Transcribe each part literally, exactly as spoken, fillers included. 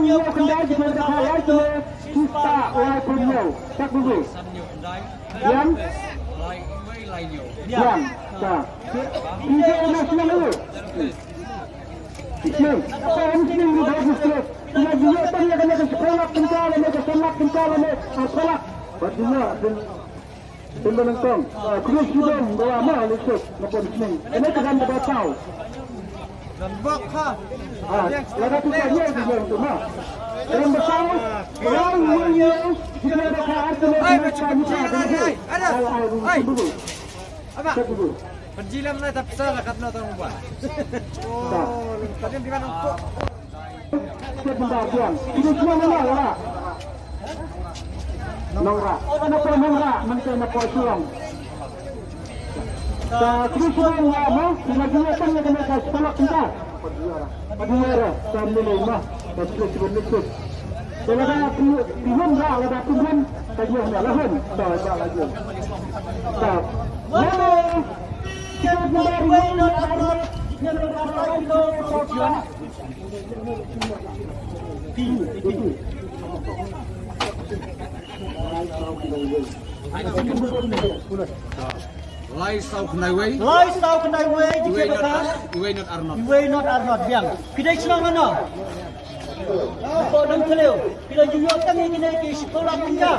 hynñiew khyndai, jingïadei ka lai kilo, shispah laiphew hynñiew. Check biang. Biang. Biang. Ta. Ïa u na shnong u. Shnong. Ka shnong u ba shnong. Ïa, ïa, tang ïa kane ka shiphew lak tyngka lane, ka san lak tyngka lane, arphew lak. Bad ïa, Pynban nyngkong, ah, Chris Gidon, ba ma leh suk, na pon sning. Kane ka gan ba tau. Gan bok ha. Ah, lada tu ka ïa di ïa tu ma. Gan ba tau, wan wan ïa, di ka da ka arti na ka ni ka ni. Ai, ai, ai, ai. Ai, ai, ai. Apa? Satu dulu. Penjilam na tak salah kat lo tang buat. Oh, tadi di mana tu? Kita benda biang. Kita semua mana lah. Nongrah. Kenapa nongrah? Menteri napa sulang. Ta kru sulang lah mo. Bila dia kan dia kena kasih tolak kita. Dia dah sambil lima. Tapi kita sebelum itu. Kalau dah pihun lah, kalau dah pihun, kajian dah lahan. Ta tak lagi. Ta. Mana? Kita benda biang. Lai saw khyndai wei. Lai saw khyndai wei, iwei not ar-, iwei not ar not. Iwei not ar not, biang. Phi dei shnong nano? Ko dang thliew. Phi dei ïoh tang ïa kine ki shiphew lak tyngka.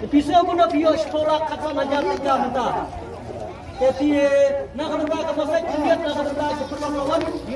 Phi sngewbha phi ïoh shiphew lak khatsan hajar tyngka mynta. Te phi, eh, na ka bynta ka masai phi ïoh na ka bynta ka pyrlong lawan.